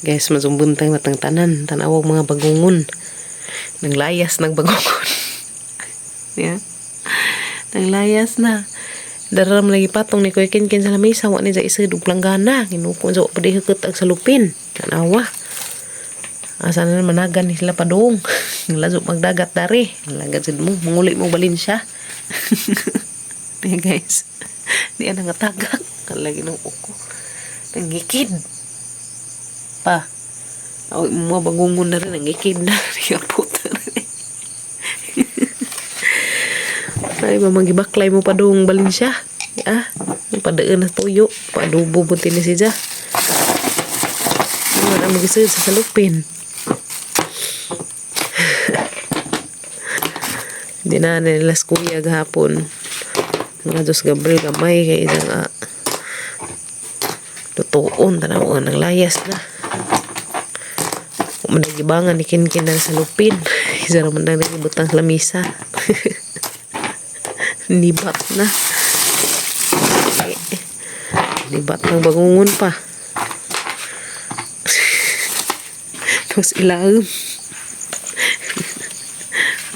Guys, masumbuntang natang tanan. Tanawag mga bagungon. Nanglayas ng bagungon. Yeah. Nanglayas na. Daram lagi patong ni Kuya Kinkin sa lamesa. Wa ni sa isa dug planggana. Ginuko sa padihukot ag salupin. Tanawa. Asa na managan ni sila padung. Lazo magdagat dari. Lagat sid mo. Manguli mo balin siya. Yeah, guys. Di ana nga tagak. Lagi ng uko. Nangikid. Pa. Aw, mga bagungon na rin. Nangikid na. Yapot na rin. Ay, mamagibaklay mo pa dong balin siya. Ah, padaan na tuyo. Padubo bunti ni siya. Wala magisod sa salupin. Hindi na nila kuya gahapon. Mga Diyos Gabriel gamay kay isang lutuon tanaw ng layas na. Managibangan ni Kinkin na sa lupin. Isa naman na nagibutang lamisa. Nibat na. Nibat ng bagungon pa. Tapos ilaom.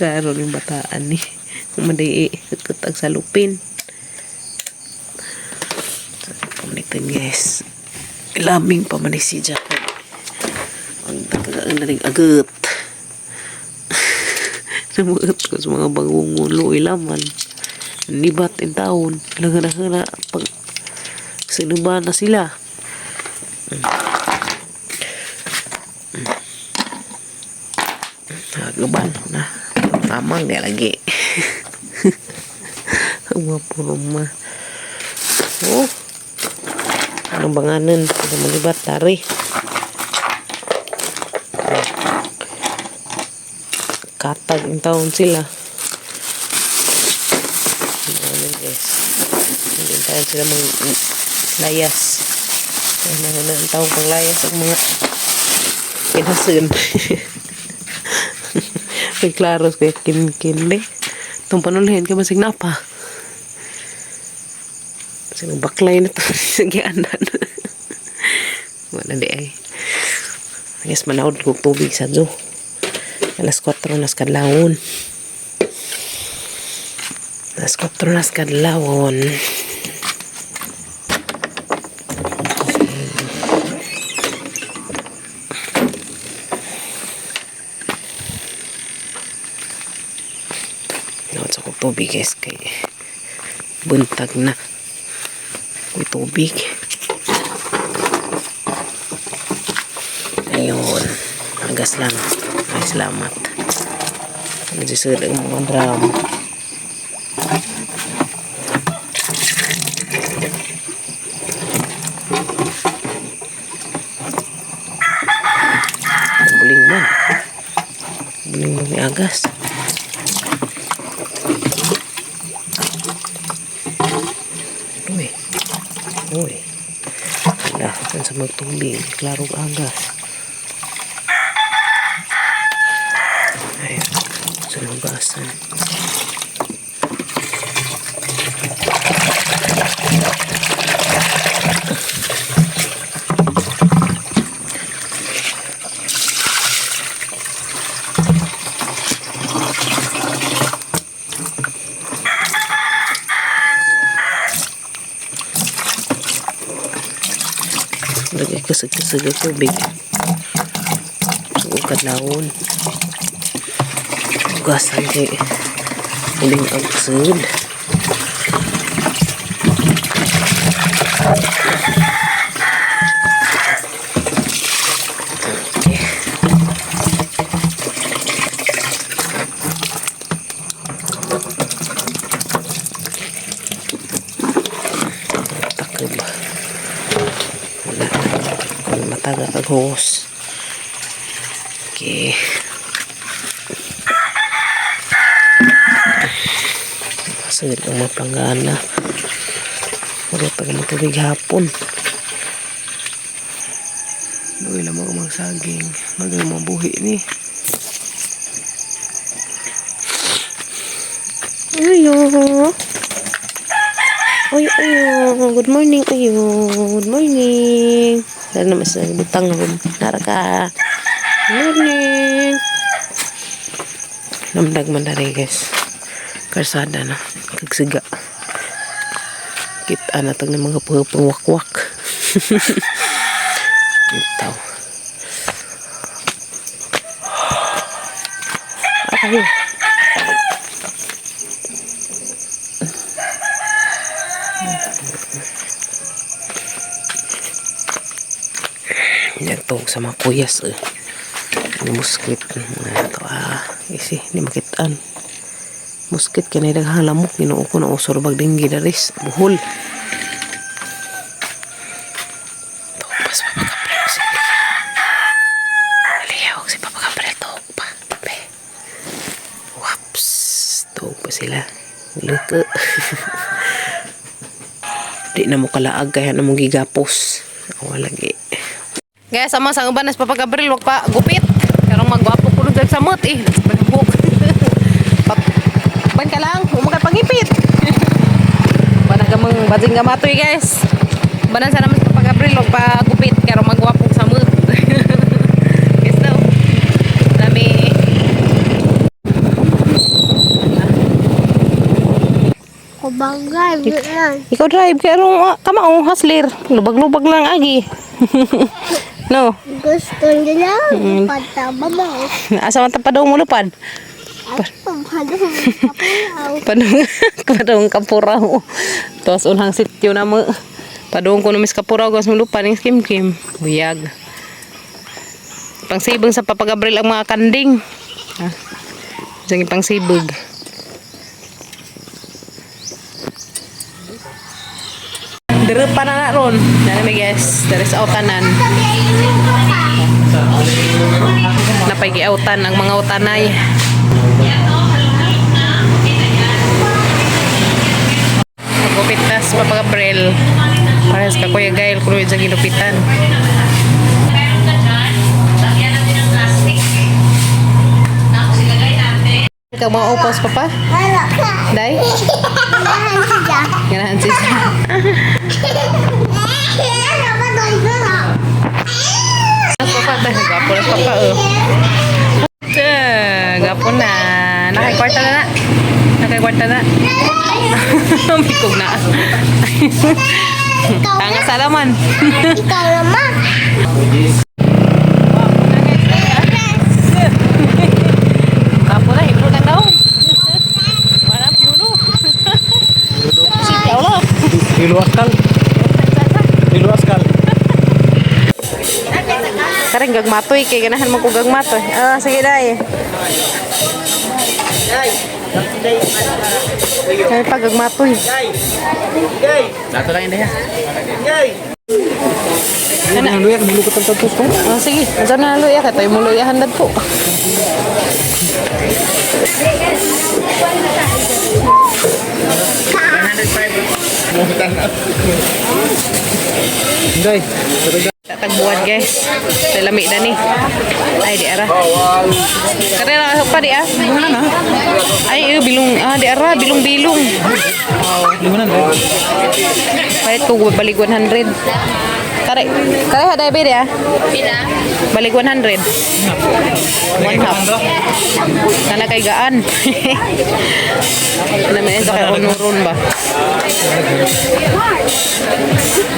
Klaro yung bataan ni. Maday katag sa lupin. Pamalitan guys. Ilaming pa man si Jacob. Ang tagaan na rin agat. Namuot ko sa mga bagungon. Luoy laman. Nibat in taon. Nagana-hana. Pag sinuba na sila. Nagaban na. Tamang di lagi. Ang mga puruma. Oh. Anong banganan? Ano malibat? Tari. Katag in taon sila. Ano guys. Hindi tayo sila mang layas. Ano na ang taong pang layas ang mga pinasun. May klaro kay kin-kin. Itong panulhin ka masig napa. Sino baklay na to sa gianan. Wala di ay. Yes, manawad ko tubig sa jo. Alas 4 nas kadlawon. Alas 4 nas kadlawon. Nawad sa kong tubig guys kay buntag na. May tubig. Ayun. Agas lang. Ay, salamat. Nagsisid ang mga drum. Buling man. Buling man may agas. Uy. Uy. Wala, sa magtubig. Klarong agas. Ayun. Sa lugasan. Lagay kasag-kasag ang tubig. Sugod laon. Hugasan kay uling ang kusod. Okay. Takib. Wala. Kung mataga kag hose. Okay. Pasagad ang mga planggana. Wala pa ka tubig hapon. Luwi lang mga magsaging. Magaling mga buhi ni. Ayo. Oy, ayo. Good morning, ayo. Good morning. Dara naman sa butang ron. Nara ka. Morning. Namdag man dari, guys. Karsada na. Kagsiga. Kita na tag ng mga pang wakwak. Ito. Okay. Nagtawag sa mga kuyas eh. Ang muskit. Mga ito ah. Isi, di makitaan. Muskit kaya na daghang lamok. Ginoo ko na usor bag dinggi daris. Buhol. Tuog pa sa Papa Gabriel. Sige. Aliyawag si Papa Gabriel. Tuog pa. Be. Waps. Tuog pa sila. Luko. Di na mo kalaag kaya na mo gigapos. Wala lagi. Guys, sama sa uban nas Papa Gabriel, wag pa gupit. Karong magwapo ko dun sa samot eh. Nagbalabok. Ban ka lang, huwag ka pangipit. Banan ka mang bading ka matoy, guys. Banan sa naman sa Papa Gabriel, wag pa gupit karong magwapo sa samot. Guys daw. Dami. Kubangay, yan. Ikaw drive kay arong kamao hustler. Lubag-lubag lang agi. No. Gusto nila, pataba mo. Asa man ta pa daw mulupad? At pamhalong kapayaw. Padung padung kapuraw. Tos unhang sityo na mo. Padung ko numis kapuraw gas mulupan ning kim kim. Buyag. Pangsibong sa Papa Gabriel ang mga kanding. Ha? Diyan yung pangsibog. Dire pa na na ron. Nana may guys, there is autanan. Napay-giautan ang mga utanay. Magupit na sa Papa Gabriel. Parehas ka Kuya Gail, kuno sa ginupitan. Ikaw mga upos, Papa? Wala ka. Day? Ganahan siya. Ganahan siya. Ano ba doon ko? Papa, day. Gapo na Papa, oh. Gapo na. Nakay-kwarta na na. Nakay-kwarta na. Mikog na. Ikaw Tanga sa laman. Ikaw naman. Gapo na, hibro na daw. Wala, piulo. Sitaw lang. Iluaskal. Iluaskal. Karing gagmatoy kay ganahan mo ko gagmatoy. Ah, sige dai. Kay pa gagmatoy. Dato lang hindi ha. Ano? Luya, nilukot ang tatos ko. Oh, sige. Ansa na luya kay tayo mo luyahan po. Hindi. Tatagbuhat, guys. Sa lami dani. Ay di ara. Kare na pa di ah. Ay eh, bilong ah di ara bilong-bilong. Lima na, Palit ko balik 100. Kare kare haday be di ah. Pila? Balik 100. One half. Kana kay gaan. Ano man sa kay onoron ba?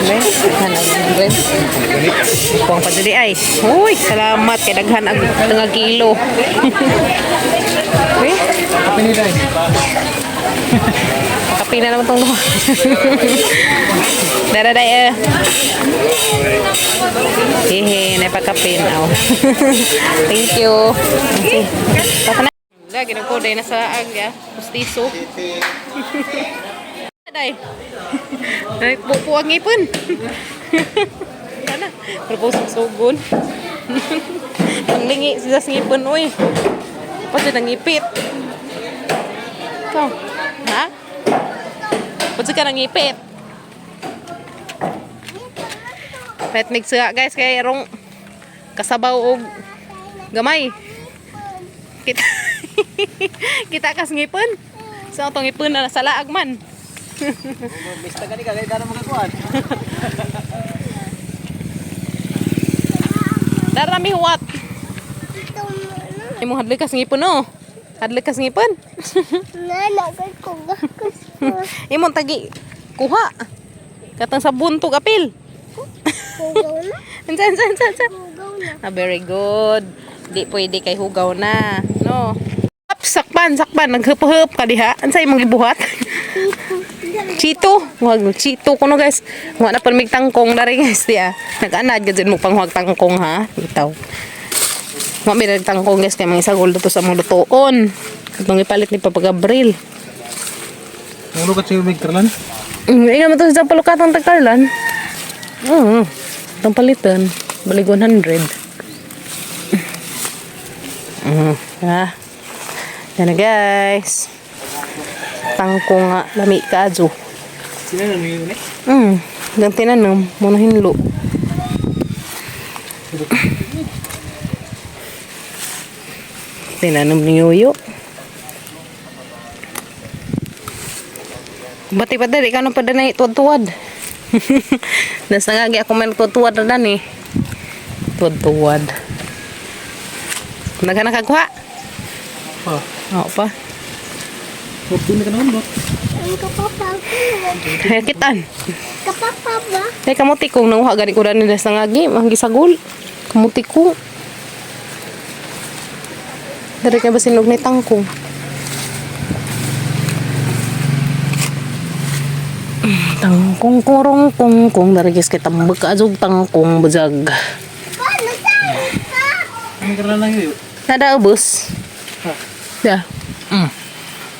Be, kana 100. Kuang pa dili ay. Uy, salamat kay daghan ang tanga kilo. Uy, Kape ni Day. kape na naman tong duha. Dara day eh. Hehe, napakapin. Aw. Thank you. Okay. Papa na. Lagi na ko day nasa ag ya. Pustiso. Day. Ay, pupo ang ngipon. Sana, propose sugon. Ang lingi sila sa ngipon, uy. Pati nangipit. Ikaw, ha? Pati ka nangipit. Pet mix guys kay rong kasabaw og gamay. Kita kita kas ngipon. Sa atong ngipon na nasa laag man. Bista ka ni kagay ka na magakuan. Darami huwat. Ito mo na. Imong hadlok kas ngipon no. Hadlok kas ngipon. Nana, kay ko gakas. Imong tagi kuha. Katang sa buntog apil. Hugaw na. Unsa unsa unsa unsa. Hugaw na. Ah, very good. Di pwede kay hugaw na, no. Up, sakpan, sakpan, naghup-hup ka diha. Unsa imong gibuhat? Chito. Wag chito kuno guys. Wa na pan mig tangkong dari guys diya. Nag-anad gud mo panghuwag tangkong ha. Bitaw. Wa mi tangkong guys kay mga isagol dito sa mga lutoon. Katong ipalit ni Papa Gabriel. Mulukat sa ubig karlan. Ikaw mo to sa palukatang tagkarlan. Oo. Itong palitan. Balig 100. Ah. Yan na guys. Tangko nga. Lami ka adyo. Sino na yun eh? Ganti na no. Muna hinlo. Tinanom ni Yoyo. Bati pa dali, ikaw na pa na tuwad-tuwad. Nasa nga ako man tuwad-tuwad na dan eh. Tuwad-tuwad. Naghanang kagkuha? Pa. Oo pa. Huwag na ka naman ba? Ang kapapa ko. Kaya kitan. Kapapa ba? Kaya kamuti kong nanguha gani ko na nila sa ngagi, ang gisagol. Kamuti ko. Dari kay basinog ni tangkong. Tangkong korong kong kong dari guys kay tambag ka azog tangkong bajag. Paano saan ka? Ang karlan lang yun. Nada ubos. Ha. Yeah.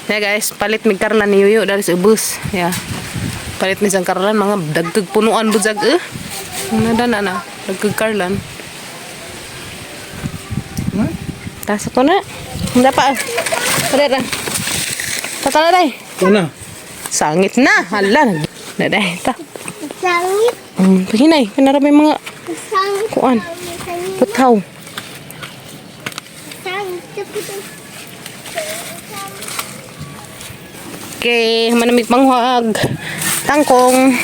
Yeah guys, palit mig karlan ni Yuyo dari sa ubos. Yeah. Palit mi sang karlan mga dagkag punuan bujag eh. Nada na na, dagkag karlan. Hmm? Taas ko na. Hindi pa. Tara ra. Tatala day. Ito na. Sangit na. Hala. Na day. Ta. Sangit. Pahinay. Pinara may mga Sangit. Kuan. Sangit. putaw. Sangit. Okay, manamig panghuag. Tangkong.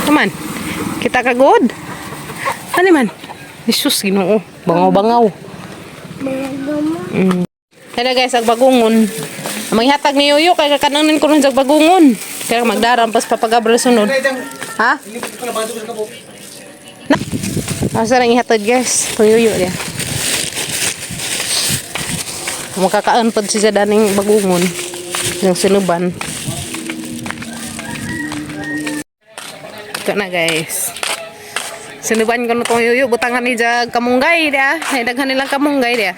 Naman. Kita ka good. Ano man? Jesus, Ginoo. Bangaw-bangaw. Mga gama. Tada guys, ang bagungon. Ang manghatag ni Yoyo, kay kakanunin ko rin sa bagungon. Kaya magdaram pas papagabra sunod. Ha? Na. Asa nang ihatod guys? Itong Yoyo niya. Makakaon pod siya daning bagungon. Yung sinuban. Ito na guys. Sinuban ko na itong Yoyo. Butangan ni Jag kamunggay dia. Ay, daghan nilang kamunggay dia.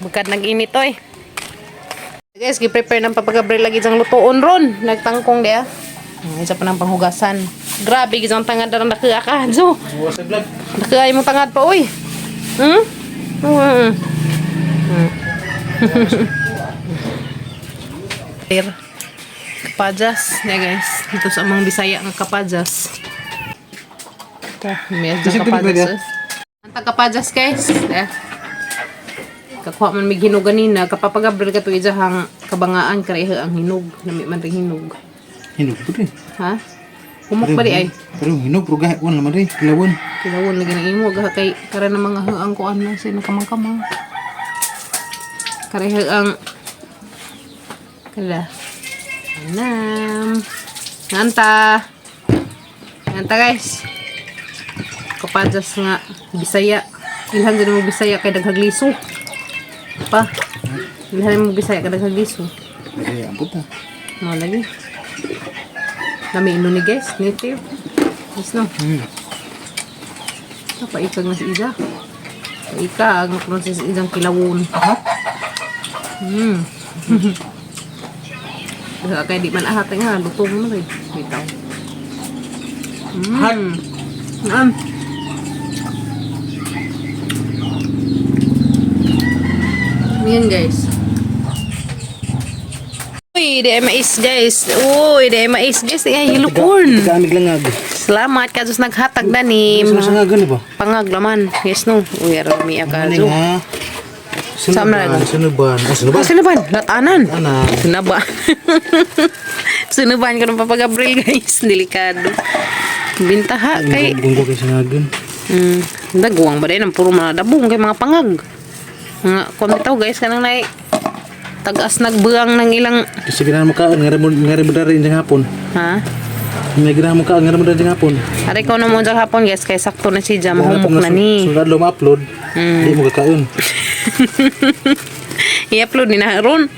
Bukad nag-init oy. Guys, gi-prepare ng Papa Gabriel lagi diyang lutoon ron. Nagtangkong dia. Isa pa ng panghugasan. Grabe gizang tangad na nakuha ka. Jo. Bukas sa vlog. Nakuha yung tangad pa oy. Hmm? Clear. Kapajas. Yeah, guys. Dito sa amang Bisaya nga kapajas. Ito, may Kasi adyo kapajas. pinipwede, Eh. Ang tag-kapajas guys. Yeah. Kakuha man mig hinog ganina, kapapagabril ka to ijahang kabangaan kareha ang hinog, nami man ring hinog. Hinog po rin. Ha? Humok pa di ay. Pero hinog, pero gahe. Wala naman rin. Kilawon. Kilawon lagi ng imo gaha kay kara na mga haang kuan na sino kamang-kamang. Kareha ang kala. Nam. Nanta. Nanta guys. Kapajas nga Bisaya. Ilhan din mo Bisaya kay daghang liso. Pa. Ilhan mo Bisaya kay daghang liso. Ay, ang puta. Mo lagi. Lami ino ni guys, native. Yes no. Paikag na si Iza. Paikag na kuno si Izang kilawon. Aha. Kaya kay di man ahat nga lutong mo rin. Bitaw. Hot. Yan guys. Uy, di ay mais guys. Uy, di ay mais guys. Di ay yellow corn. Tagamig lang ag. Salamat ka Diyos naghatag na ni Sa nga gani ba? pangag laman. Yes no. Uy, arami ka Ano Diyos. nga? Saan na Sinuban, sinuban. Ah, sinuban. Ah, sinuban. Latanan. Latanan. Sinaba. Sinuban ko ng Papa Gabriel, guys. Delikado. Bintaha kay... Gunggo kay singagan. Daguang ba din ang puro mga dabong kay mga pangag. Mga kuan bitaw guys kanang nay tagas nagbuang ng ilang Kasi ganahan mo kaon, ngari mo dari sa hapon. Ha? Nga ganahan mo kaon, ngari mo dari sa hapon. Aray ko na mo sa hapon, guys, kay sakto na si Jam humok na ni. Sunod ma-upload. Di mo kakaon. I-upload ni na ron.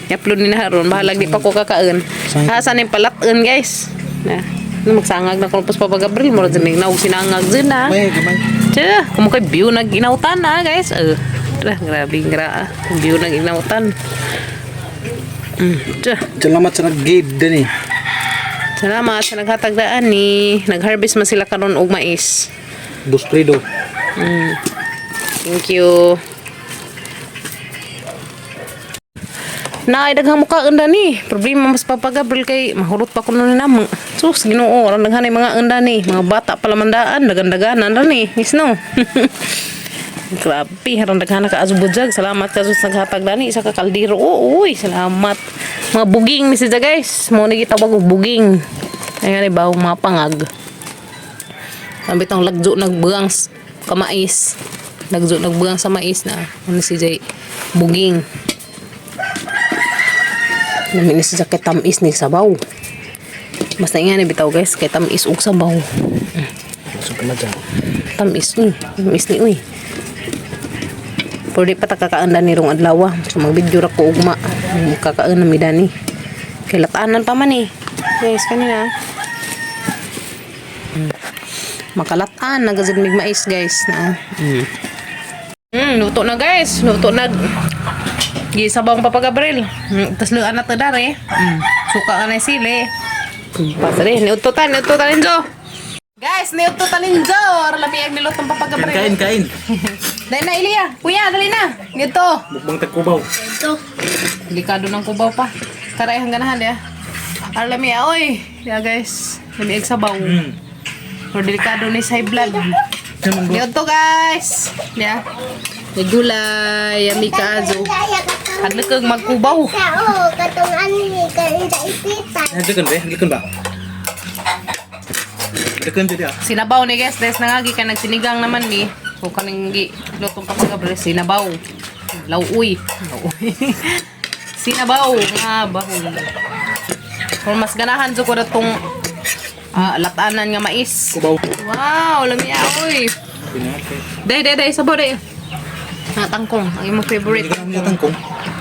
I-upload ni na ron. Bahalag di pa ko kakaon. Ha, ni palat-on, guys. Na. Ano, magsangag na kulpos pa Gabriel. Mura dyan na sinangag dyan na. May gamay. Tiyo, kung kay view nag inautan na, guys. Tara, grabe gra. View nag inautan. Tiyo. Salamat sa nag-guide din eh. Salamat sa naghatag daan ni. Nag-harvest man sila karon og mais. Buspredo. Thank you. Naay daghang muka unda ni. Problema mas Papa Gabriel kay mahurot pa kuno ni namo. Sus, Ginoo, aron daghan ay mga unda ni. Mga bata pala mandaan, dagan-daganan ra ni. Misno. Grabe, aron daghan na ka azubudyag. Salamat ka sus naghatag dani isa ka kaldero. Oo, uy, salamat. Mga buging ni siya, guys. Mo ni gitawag og buging. Ay nga ni bawang mga pangag. Sabi tong lagjo nagbuang kamais. Lagjo nagbuang sa mais na. Ano si Jay? Buging. Namin ni siya kay tamis ni sabaw. Basta nga ni bitaw, guys, kay tamis og sabaw. So pa dyan. Tamis ni. Tamis ni uy. Pero di pa ta kakaanda ni rong adlaw. So mag-video ra ko ugma. Kakaon na mi dani. Kay latanan pa man eh. Guys, kanina. Makalatan nagazid mig mais, guys, na. Luto na, guys. Luto na. Gisabaw ang Papa Gabriel. Tas luan na to dare. Suka ka na yung sili. Pasare, niuto ta, niuto ta ninjo. Guys, niuto ta ninjo. Ara lami ang nilutong Papa Gabriel. Kain, kain. Dali na, Ilya. Kuya, dali na. Dito. Mukbang tagkubaw. Ito. Delikado ng kubaw pa. Karay hanggang ganahan ya. Ara lami oy. Ya, guys. Lami ang sabaw. Pero delikado ni sa high blood. Niuto, guys. Ya. May gulay, yami kaazo. Kaya katong Hadlok magkubaw. Sao, katong ano ni kain sa ipitan. Hadlikon ba? Hadlikon ba? Hadlikon dyan. Sinabaw ni guys, des nangagi ka nagsinigang naman ni. So kaning gi lutong kapag sinabaw. Lauoy. Lauoy. Sinabaw nga baho. Kung mas ganahan jud ko datong latanan nga mais. Kubaw. Wow, lami oy. Pinate. Day day day sabaw day. Na tangkong, ang imong favorite. Hindi ka naman tangkong.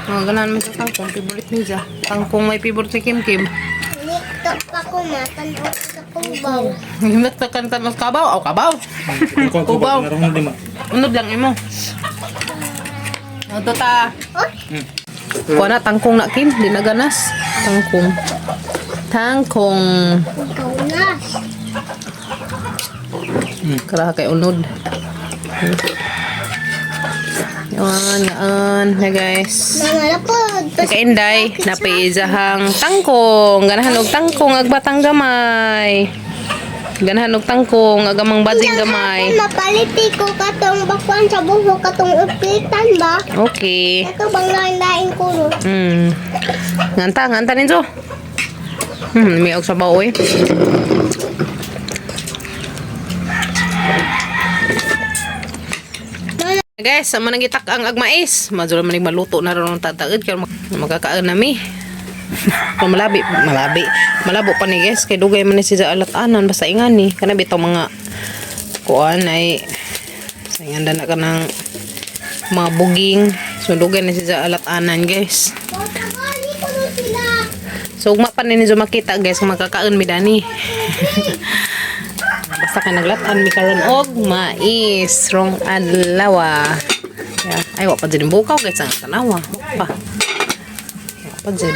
Oh, ganahan mo sa tangkong, favorite ni Ja. Tangkong may favorite ni Kim Kim. Nito pa ko matanaw sa kubaw. Himot ka kanta mas kabaw, aw kabaw. Tangkong Kubaw. kubaw. Naroon lima. Unod lang imo. Ito ta. Oh, Kuha na, tangkong na, Kim. Di na ganas. Tangkong. Tangkong. ikaw na. Karaha kay unod. Yan, yan. Hi, guys. Mga lapod. Nakainday, napiizahang tangkong. Ganahan og tangkong, agbatang gamay. Ganahan og tangkong, agamang bading gamay. Mapaliti ko katong bakwan sa buhok katong upitan ba? Okay. Ito bang lain-lain ko ro? Nganta, nganta ninyo. May og sabaw eh. Guys, sa manang gitak ang agmais. Madula man maluto na ron ang tataid kay magkakaon nami. Pero malabi, malabi. Malabo pa ni guys kay dugay man ni siya alat-anan basta ingani kana bitaw mga kuan ay sa inganda na kanang mga buging. So dugay na siya alat-anan, guys. Bali ko ro sila. So ugma pa ninyo makita, guys, kung magkakaon mi dani. Basta kay naglatan mi karon og mais rong adlaw. Yeah. Ay wa pa dyan bukaw guys ang tanawa. Wa pa. Wa pa dyan.